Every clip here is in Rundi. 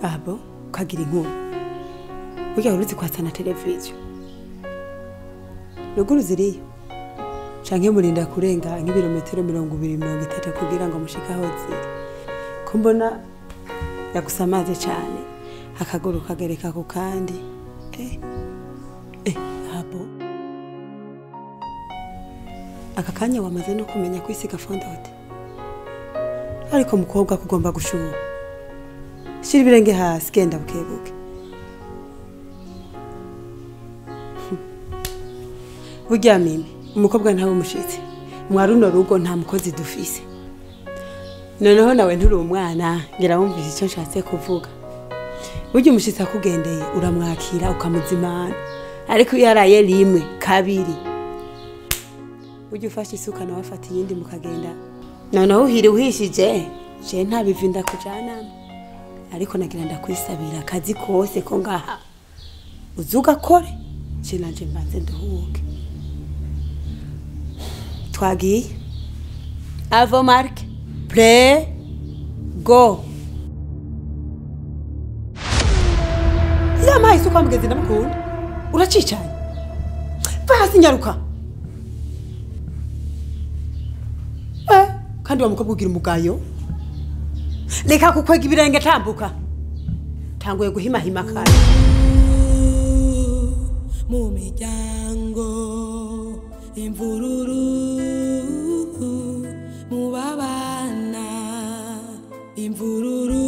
Abo ukagira inkuru. Burya uruzi kwatsa na televiziyo. Ruguru ziriyo. Canke murinda kurenga nk'ibirometero 20 30 kugira ngo mushike aho ziri. Ko mbona yagusamaze cyane akaguru kagereka ku kandi. Abo. Aka kanya wamaze no kumenya kwisiga fondote. Ariko mukobwa kugomba gushuha. Shira ibirenge hasi genda bukebuke. Burya mimi umukobwa ntawe umushitsi. Mwaruno rugo nta mukozi dufise. Noneho nawe nturi umwana ngira wumvise icyo nshatse kuvuga. Burya umushitsi akugendeye uramwakira ukamuzimana. Ariko iyo yaraye rimwe kabiri ujye ufashe isuka nawe afata iyindi mukagenda. Noneho uhiri uhishije je nta bivinda kujana. Ariko nagira ndakwisabira akazi kose ko ngaha uzuga kore je nanje mbanze nduhuke. Twagiye avo mark play go. Yamaye isuka mugezi ndamukunda uracicanye va hasi nyaruka. Kandi wa mukobwa ugira umugayo. Reka kukwega ibirenge tambuka. Tanguye guhimahima kare. Mu miryango imvururu mu babana imvururu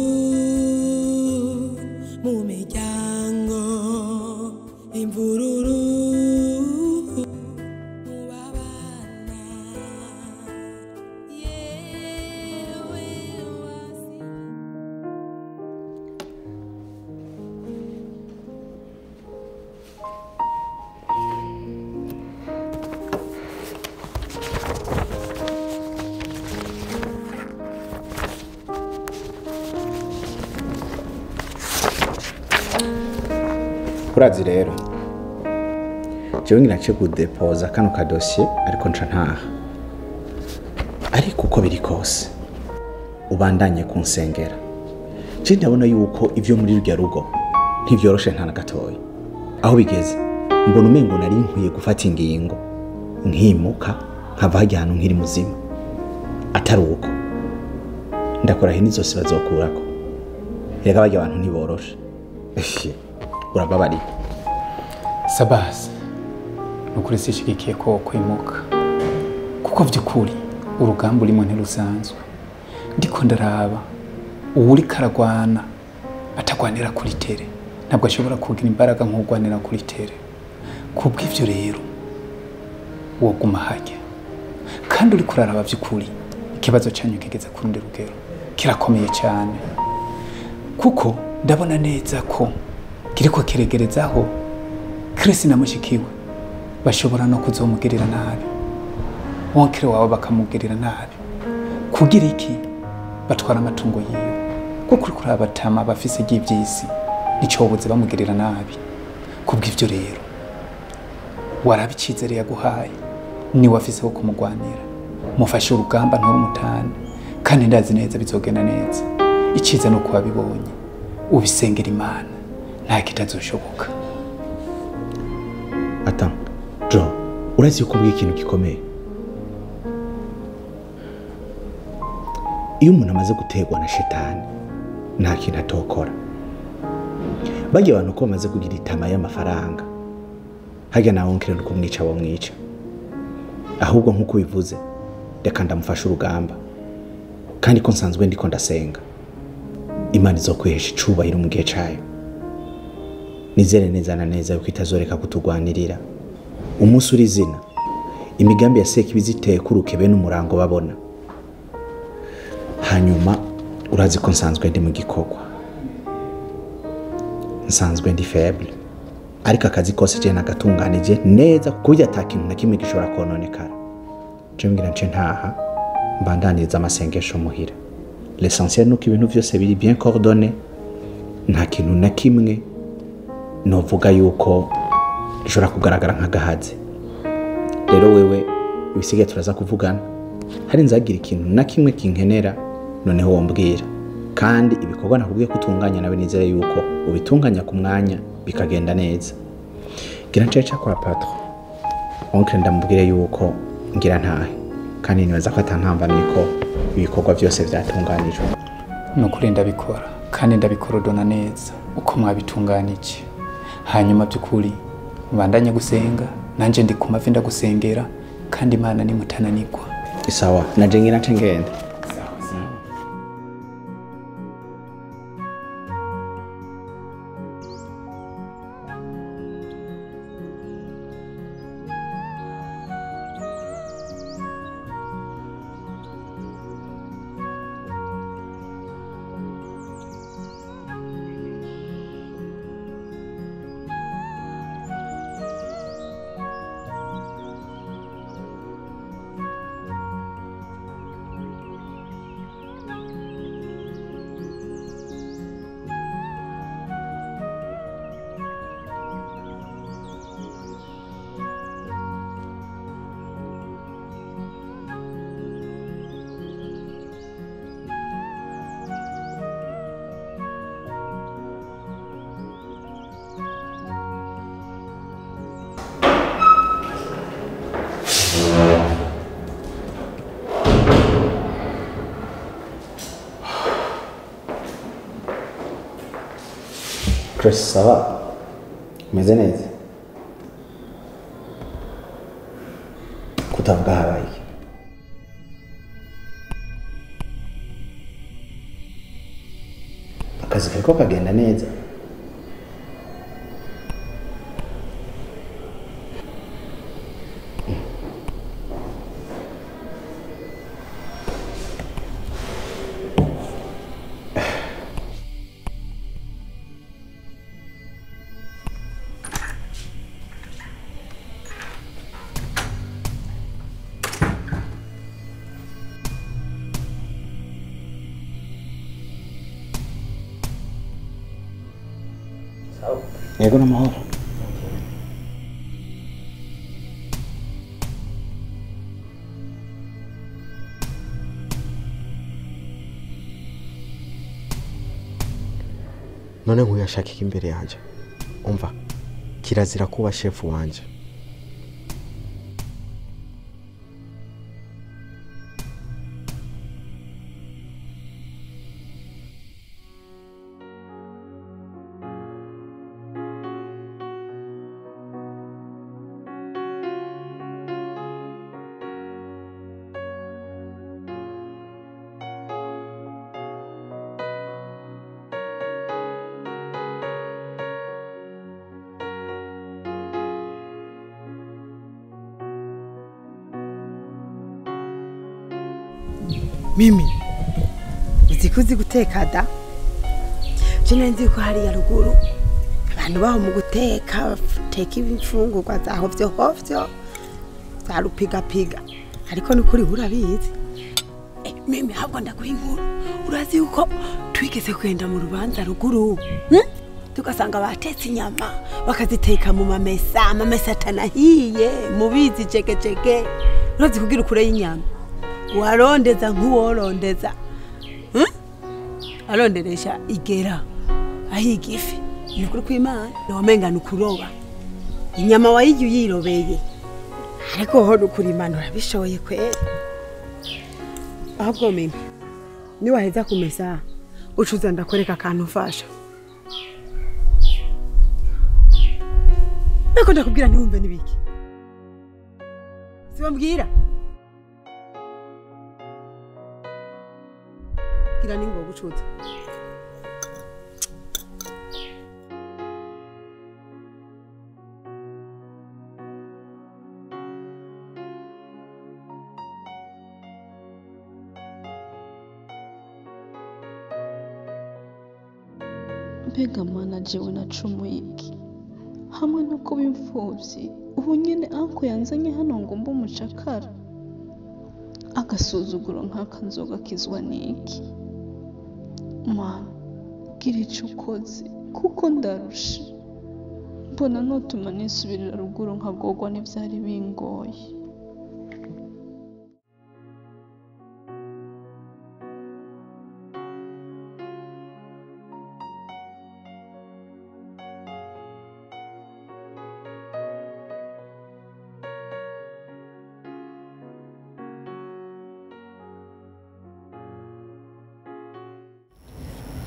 mu miryango imvururu mu babana. Urazi rero jewe ngira nce kudepoza kano ka dossier ariko nca ntaha. Ariko uko biri kose ubandanye kunsengera. Je ndabona yuko ivyo muri rurya rugo ntivyoroshe nta na gatoya. Aho bigeze mbona umengo nari nkwiye gufata ingingo nkimuka nkava hajya ahantu nkiri muzima. Atari uko ndakora hini zose bazokurako. Erega barya abantu ntiboroshe. Urababari Sabasi nukuri sishigikiye ko kwimuka kuko vyukuri urugamba urimo ntirusanzwe. Ndiko ndaraba uwuri karagwana atagwanira kuri tere ntabwo ashobora kugira imbaraga nk'ugwanira kuri tere. Kubw'ivyo rero woguma hajya kandi uri kuraraba vyukuri ikibazo cyanyu kigeze ku rundi rugero kirakomeye cyane kuko ndabona neza ko kiriko kiregerezaho Chris na mushikiwe bashobora no kuzomugirira nabi. Wonkere wawe bakamugirira nabi. Kugira iki batwara amatungo yiwe. Kuko kuri abatama bafise ibyisi nicobuze bamugirira nabi. Kubw'ivyo rero warabicizere yaguhaye ni wafise wo kumugwanira. Mufashe urugamba nturumutane kandi ndazi neza bizogenda neza. Iciza no kuwabibonye ubisengera Imana nta kitazoshoboka. Ata Jo, urazi yuko mbwiye ikintu gikomeye. Iyo umuntu amaze gutegwa na shetani nta kintu atokora. Bagiye abantu ko bamaze kugira itama y'amafaranga hajya nawe nkire no kumwica bomwica. Ahubwo nkuko bivuze reka ndamufasha urugamba kandi ko nsanzwe ndiko ndasenga Imana izokwihesha icubahiro mu gihe cayo. Nizere neza na neza yuko itazoreka kutugwanirira. Umunsi uri zina imigambi ya seki biziteye kuruke bene umurango babona. Hanyuma urazi ko nsanzwe ndi mu gikorwa. Nsanzwe ndi faible. Ariko akazi kose je nagatunganije neza kuburyo ata kintu na kimwe gishobora kononekara. Je ngira nce ntaha mbandaniriza amasengesho muhira. L'essentiel nuko ibintu vyose biri bien coordonné. Nta kintu na kimwe novuga yuko gishobora kugaragara nk'agahaze. Rero wewe ibisigaye turaza kuvugana. Hari nzagira ikintu na kimwe kinkenera noneho wombwira. Kandi ibikorwa nakubwiye kutunganya nawe nizere yuko ubitunganya ku mwanya bikagenda neza. Ngira nce kwa patron. Oncle ndamubwire yuko ngira ntahe. Kandi nibaza ko atantambamye ko ibikorwa byose byatunganijwe. Nukuri ndabikora kandi ndabikorodona neza uko mwabitunganije. Hanyuma byukuri mbandanye gusenga nanje ndi ku mavi ndagusengera kandi Imana nimutananirwa. Isawa naje ngira nce ngenda. Chris, ça va? Umeze neza? Kutavuga habaye iki? Akazi kariko kagenda neza? Yego n'amahoro. None nkuyashaka imbere yanje. Umva, kirazira kuba chef wanje. Mimi uzikuzi guteka da je nzi ko hari ya ruguru abantu baho mu guteka teka ibimfungurwa za hovyo hovyo za rupiga piga ariko nukuri urabizi. Mimi habwo ndaguha inkuru urazi uko twigeze kwenda mu rubanza ruguru tugasanga batetse inyama bakaziteka mu mamesa amamesa atanahiye mubizi jegejege urazi kugira ukure y'inyama warondeza nkuworondeza aronderesha igera ahiga ifi nukuri kw'Imana wamenga nukuroba inyama wayijya uyirobeye ariko ho nukuri Imana urabishoboye kweri. Ahubwo mimi niwaheza kumesa ucuza ndakwereka akantu mfasha nako ndakubwira ntiwumve nibiki siwambwira gira ningo gucuza. Mbega mana jewe nacumuye iki hamwe no kuba imfuvyi ubu nyene anko yanzanye hano ngo mbe umucakara agasuzuguro nk'aka nzoga kizwa niki mana gira ico ukoze kuko ndarusha mbona notuma nisubirira ruguru nkagogwa n'ivyari bingoye.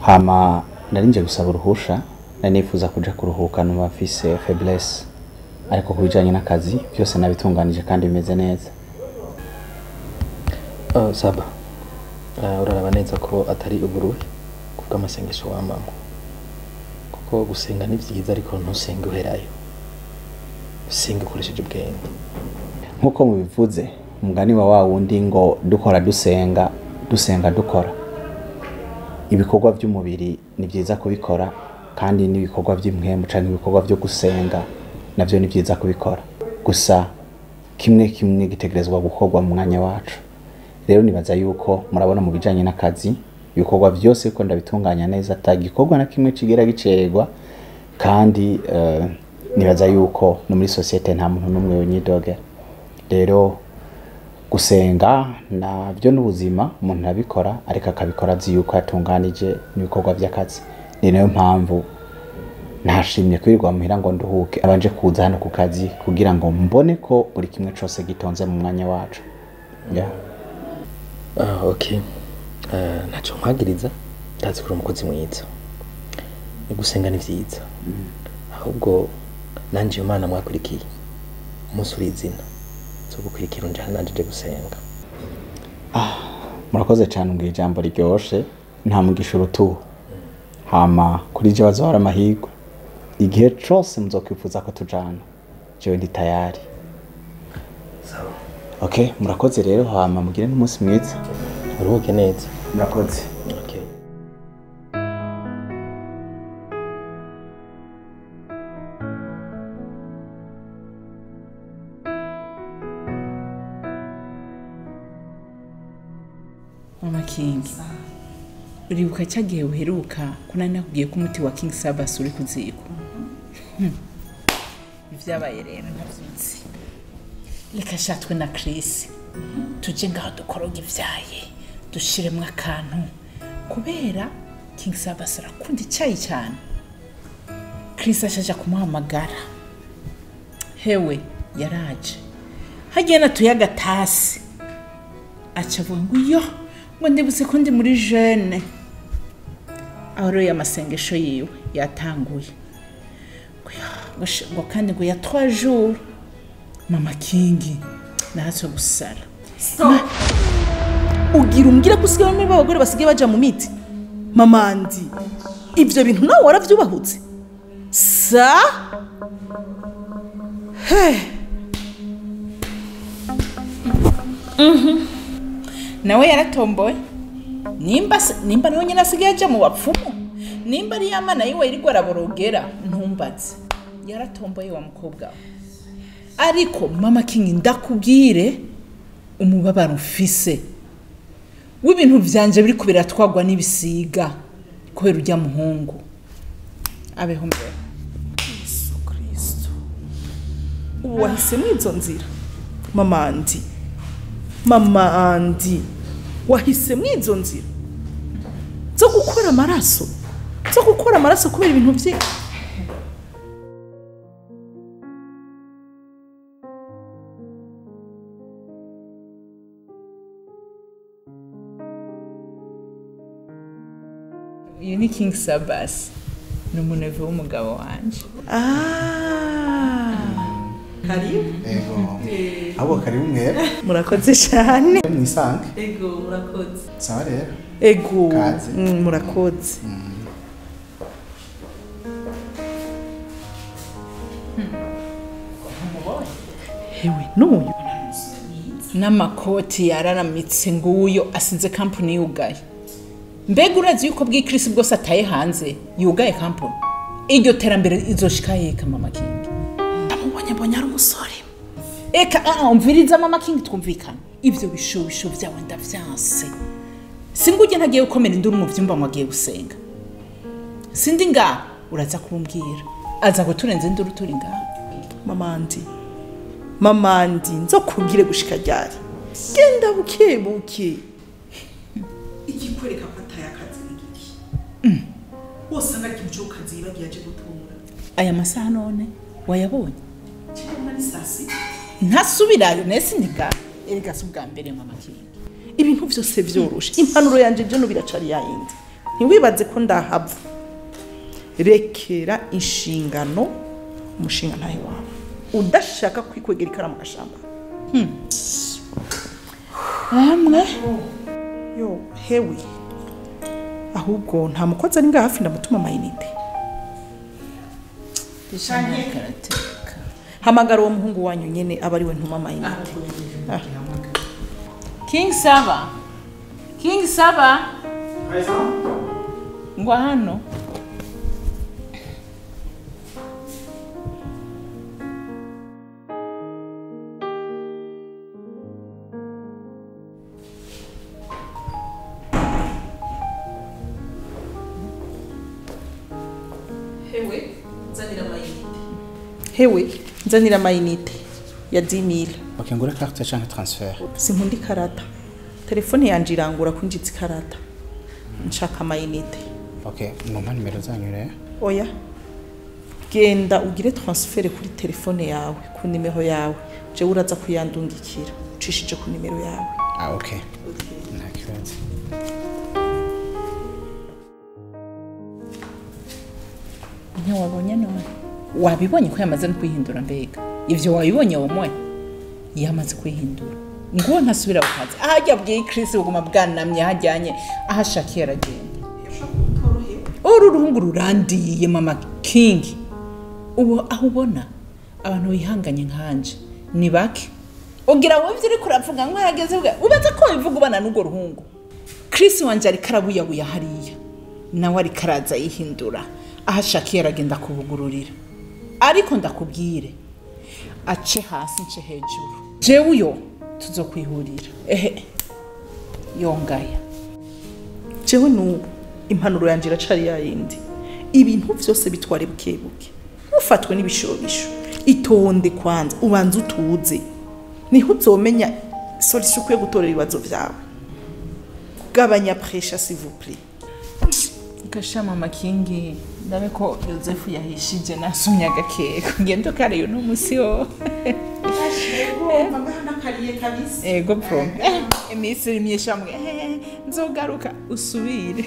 Hama narinje gusaba uruhusha, nari nifuza kuja kuruhuka numva mfise faiblesse. Ariko kubijanye n'akazi byose nabitunganije kandi bimeze neza. Saba. Uraraba neza ko atari uburuhe kubw'amasengesho wa mama. Kuko gusenga ni vyiza ariko ntusenge uherayo. Usenge ukoresheje ubwenge. Nkuko mubivuze, umugani wa wundi ngo dukora dusenga, dusenga dukora. Ibikorwa by'umubiri ni byiza kubikora kandi n'ibikorwa by'impwemu canke ibikorwa byo gusenga navyo ni byiza kubikora. Gusa kimwe kimwe gitegerezwa gukorwa mu mwanya wacu. Rero nibaza yuko murabona mu bijanye n'akazi ibikorwa byose ko ndabitunganya neza atagikorwa na kimwe kigera gicererwa kandi nibaza yuko no muri societe nta muntu n'umwe yonyidogera. Rero gusenga navyo n'ubuzima umuntu arabikora ariko akabikora azi yuko yatunganije n'ibikorwa by'akazi. Ni nayo mpamvu ntashimye kwirirwa muhira ngo nduhuke, abanje kuza hano ku kazi kugira ngo mbone ko buri kimwe cose gitonze mu mwanya wacu. Yeah. Okay. Ntaco nkwagiriza, ndazi ko umukozi mwiza. Gusenga ni vyiza. Ahubwo nanje Imana mwakurikiye. Umunsi urizina. Zo gukurikira njana nanje je gusenga. Murakoze cyane ngo ijambo riryoshe, nta mugisha urutuho. Hama kuri je bazohora amahirwe. Igihe cose muzokwifuza ko tujana, jewe ndi tayari. Sawa. Okay, murakoze rero hama mugire n'umunsi mwiza. Uruhuke neza. Murakoze. Okay. Mama King, uribuka cyagihe uheruka ko nari nakubwiye ko umuti wa King Sabas uri kuziko. Ivyabaye rero ntavyutse. Reka shatwe na Chris tuje ngaho dukoroga ivyaye dushiremwo akantu kubera King Sabas arakunda icyayi cyane. Chris ashaja kumuhamagara, hewe yaraje hagiye natuye agatasi aca avuga ngo yo ngo ndibutse ko ndi muri jeune. Aho rero amasengesho yiwe yatanguye ngo kandi ngo ya 3 jours. Mama King nahatse gusara. Stop. Ugira umbwira ko usigaye muri abagore basigaye baja mu miti. Mama Andi, ivyo bintu nawe waravyubahutse. Sa? Hey. Nawe yaratomboye. Nimba nawe nyine asigaye aja mu bapfumu. Nimba ari yamana yiwe iriko araborogera ntumbaze. Yaratomboye wa mukobwa. Ariko Mama King ndakubwire umubabaro mfise w'ibintu vyanje biri kubiratwagwa n'ibisiga kubera urya muhungu abeho mbere. Yesu Kristo, ubu wahisemo izo nzira Mama Andi. Mama Andi, wahisemo izo nzira zo gukora amaraso, zo gukora amaraso kubera ibintu vye. Uyu ni King Sabas, ni umuneve w'umugabo wanje. Karibu. Ego. Abo karibu mwebwe. Murakoze cyane. Mwisange. Ego, murakoze. Sawa rero. Ego. Murakoze. Hewe n'uyu n'amakoti yararamitse nguyo asinze company yugaye. Mbega urazi yuko bw'Ikrisi bwose ataye hanze yugaye company. Iryo terambere izoshika yeka Mama King. Ndamubonye mbonye ari umusore. Eka umviriza Mama King twumvikana. Ivyo bishobisho vyawe ndavyanse. Singujye ntagiye gukomera induru mu vyumba ngo agiye gusenga. Sindi nga uraza kumbwira. Aza kuturenza induru turi nga. Mama Andi. Mama Andi nzokubwire gushika ryari. Genda buke buke. Ikikwereka ko ataye akazi n'igiki. Wose ngari ikintu cyo kazi yibagiye aje gutora. Aya masaha none wayabonye? Cyangwa ni sasi? Ntasubirayo nese ndiga. Erega si ubwa mbere Mama King. Ibintu byose byoroshe. Impanuro yanje je no biracari yayindi. Ntiwibaze ko ndahava. Rekera inshingano umushinga ntahe wawe. Udashaka kwikwegera ikaramu gashamba. Amwe yo hewe. Ahubwo nta mukozi ari ngaha hafi ndamutuma amayinite. Hamagara uwo muhungu wanyu nyene aba ariwe ntuma amayinite. King Saba. King Saba. Ngwa hano. Hewe, nzanira amayinite. Hewe, nzanira amayinite ya 10000. Okay, ngura carte canke transfert. Sinkunda ikarata. Telefone yanje irangura kwinjiza ikarata. Nshaka amayinite. Okay, mumpa nimero zanyu rero. Oya. Genda ugire transfert kuri telefone yawe, ku nimero yawe. Je uraza kuyandungikira ucishije ku nimero yawe. Ah, okay. Nta kibazo. Ntiwabonye none. Wabibonye ko yamaze no kwihindura mbega. Ivyo wabibonye womwe. Yamaze kwihindura. Ngo ntasubira bukaza. Ahajya bwiye Chris buguma bwanamye hajyanye ahashakiye aragenda. Uru ruhungu rurandiye mama King. Ubu aho ubona abantu bihanganye nkanje ni bake. Ugira wowe ivyo uriko uravuga ngo harageze bwa. Ubaza ko bivuga ubana n'ugo ruhungu. Chris wanje ari karabuyabuya hariya. Nawe ari karaza yihindura. Ahashakiye aragenda kubugururira. Ariko ndakubwire ace hasi nce hejuru. Jewe uyo tuzokwihurira. Ehe. Yongaya. Jewe nubu impanuro yanje iracari yayindi. Ibintu vyose bitware bukebuke. Ntufatwe n'ibishobisho. Itonde kwanza ubanze utuze. Niho uzomenya solution ukwiye gutorera ibibazo vyawe. Gabanya pressure s'il vous plaît. Kasha mama Kingi ndabe ko Joseph yahishije nasumye agakeko ngendo kare uno musi ho. Ego pro. Iminsi iri myinshi amwe. Nzogaruka usubire.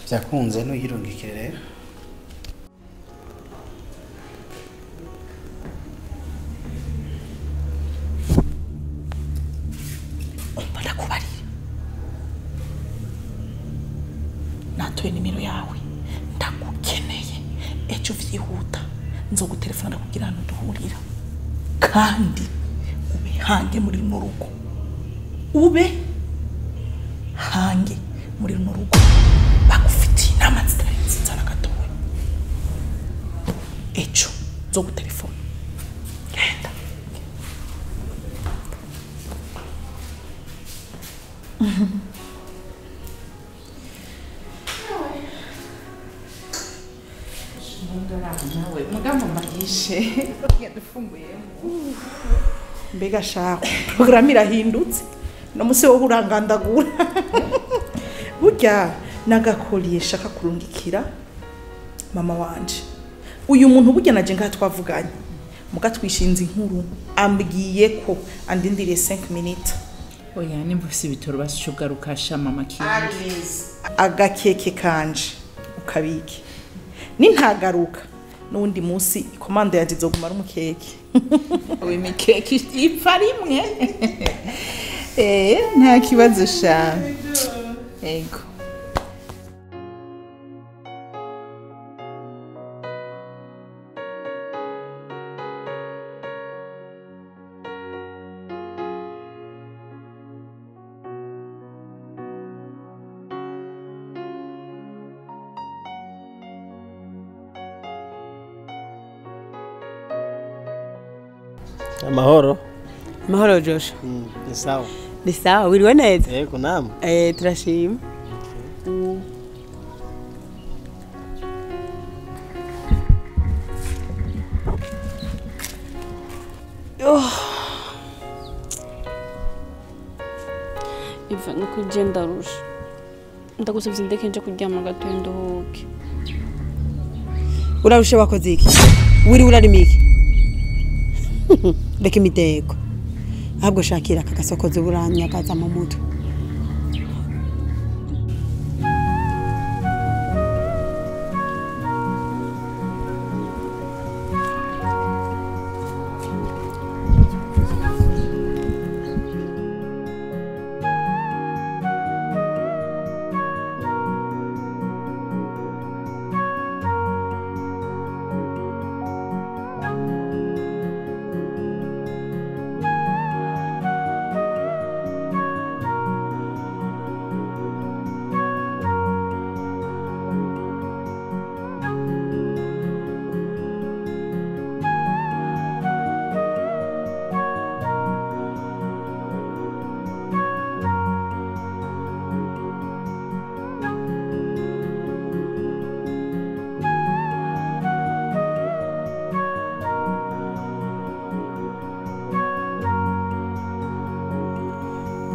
Byakunze n'uyirungikire rero. Umva ndakubarira. Natoye nimero yawe. Ndagukeneye. Ejo vyihuta. Nzogutelefona ndakugira ahantu duhurira. Kandi ubihange muri runo rugo. Ube hange muri runo rugo bagufitiye inama zitari nziza na gatoya. Ejo zo gutelefona. Genda. Nawe mugamba mbagishe mbega shaka programme irahindutse no musi wo urangandagura burya nagakoriye shaka kurungikira mama wanje uyu muntu burya naje ngaha twavuganye muga twishinze inkuru ambwiye ko andindiriye 5 minutes. Oya nimba ufise ibitoro bashugaruka sha mama kingi agakeke kanje ukabike nintagaruka nundi munsi ikomande yanje izoguma ari umukeke. Oya imikeke ipfa rimwe. Nta kibazo sha. Ego. Amahoro. Amahoro Joshua. Ni sawa. Ni sawa, wiriwe neza? Yego namwe. Turashima. Oh. Iva nuko je ndarusha. Ndagusavye ndeke nje kuryama gatoya nduhuke. Urarushe wakoze iki? Wiriwe urarima iki? Reka imitego ahubwo shakira aka gasokozo buranyagaza mu mutwe.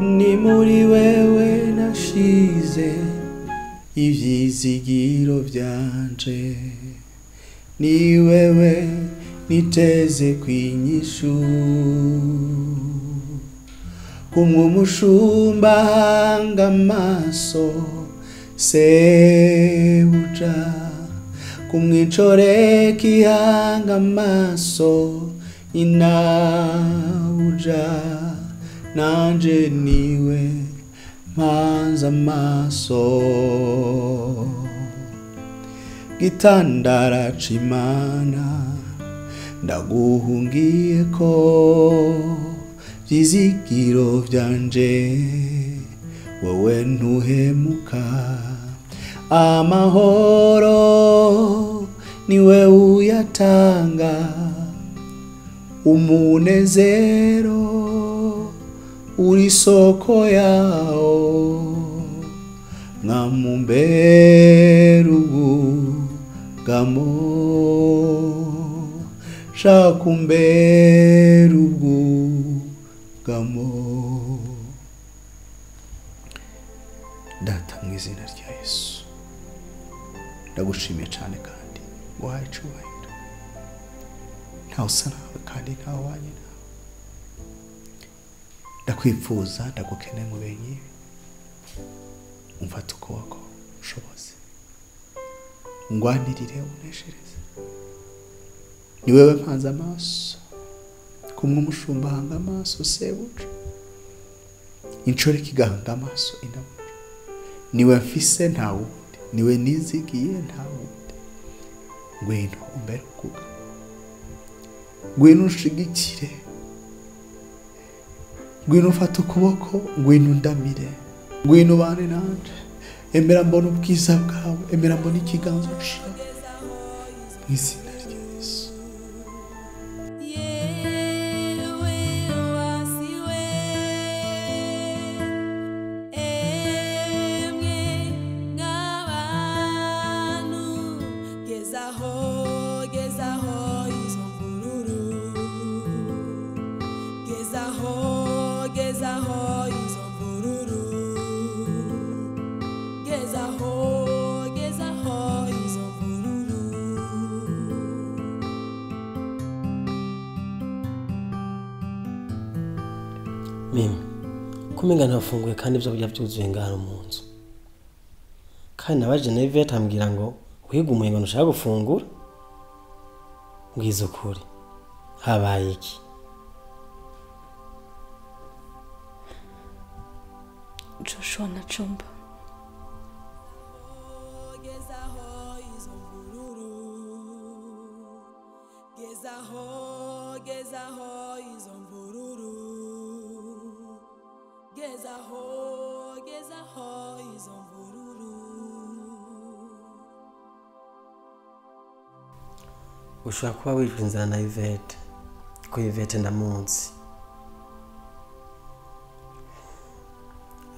Ni muri wewe nashize ivyizigiro vyanje, ni wewe niteze kwinyishu kumwe umushumba hanga amaso sebuja, kumwicore kihanga amaso inabuja, nanje niwe mpanze amaso. Gitandara c'Imana ndaguhungiye ko vyizigiro vyanje wowe ntuhemuka, amahoro niwe uyatanga, umunezero uri soko yawo, nkamumbera ubwugamo, shaka umbera ubwugamo. Data mu izina rya Yesu ndagushimiye cyane kandi nguhaye icyubahiro, ntawe usa nawe kandi ntawe ubanye nawe, ndakwipfuza ndagukeneye mu benyi, umfate ukuboko ushoboze, ngwanirire uneshereze, ni wewe mpanze amaso, kumwe umushumba hanga amaso sebuja, inshoreke igahanga amaso inabuja, niwe mfise nta wundi, niwe nizigiye nta wundi, ngwino umbere ubwugamo, ngwino unshigikire, Ngwino ufate ukuboko, ngwino undamire, ngwino ubane nanje. Emera mbona ubwiza bwawe, emera mbona ikiganza cyawe. Mu izina rya Yesu. Yewe wasiwe, emwe nk'abantu, gezaho, gezaho izo mvururu, gezaho, gezaho izo mvururu, gezaho, gezaho izo mvururu. Mimi, kumenga ntafunguye kandi ibyo kurya byuzuye ngaho mu nzu. Kandi nabaje na Yvette ambwira ngo wigumuye ngo ntushaka gufungura. Mbwiza ukuri, habaye iki? Joshua na Chumba. Gezaho izo mvururu, gezaho, gezaho izo mvururu, gezaho, gezaho izo mvururu. Ushobora kuba wicwa inzara na Yvette, ko Yvette ndamuzi.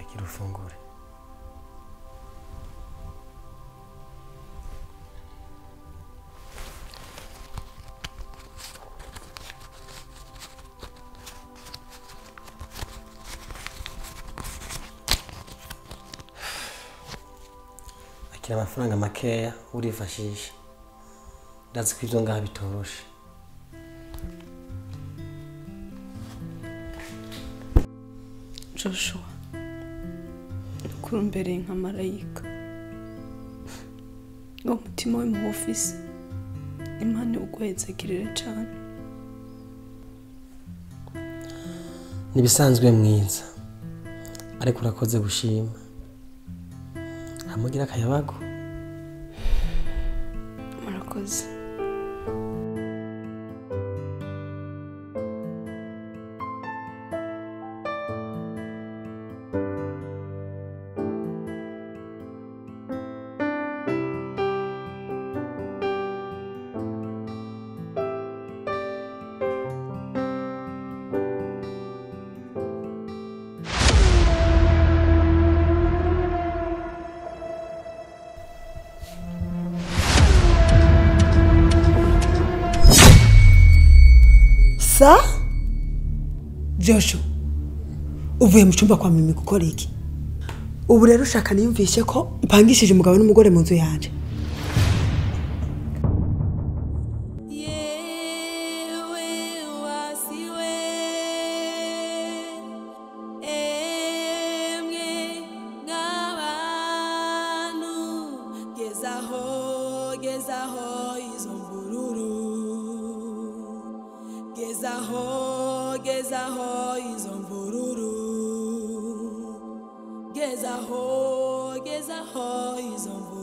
Akira ufungure. Akira amafaranga makeya urifashisha. Ndazi ko ibyo ngaha bitoroshe. Joshua, ukurumbereye nka marayika. Ngo umutima we mu ofisi, Imana iwuguhezagirire cane. Nibisanzwe mwiza, ariko urakoze gushima. Hamugira akayabagu. Murakoze. Sa Joshua, uvuye mu cyumba kwa Mimi gukora iki? Ubu rero ushaka niyumvishe ko mpangishije umugabo n'umugore mu nzu yanje. Yewe wasiwe, emwe nk'abantu, gezaho, gezaho izo mvururu, gezaho, gezaho izo mvururu, gezaho, gezaho izo mvururu.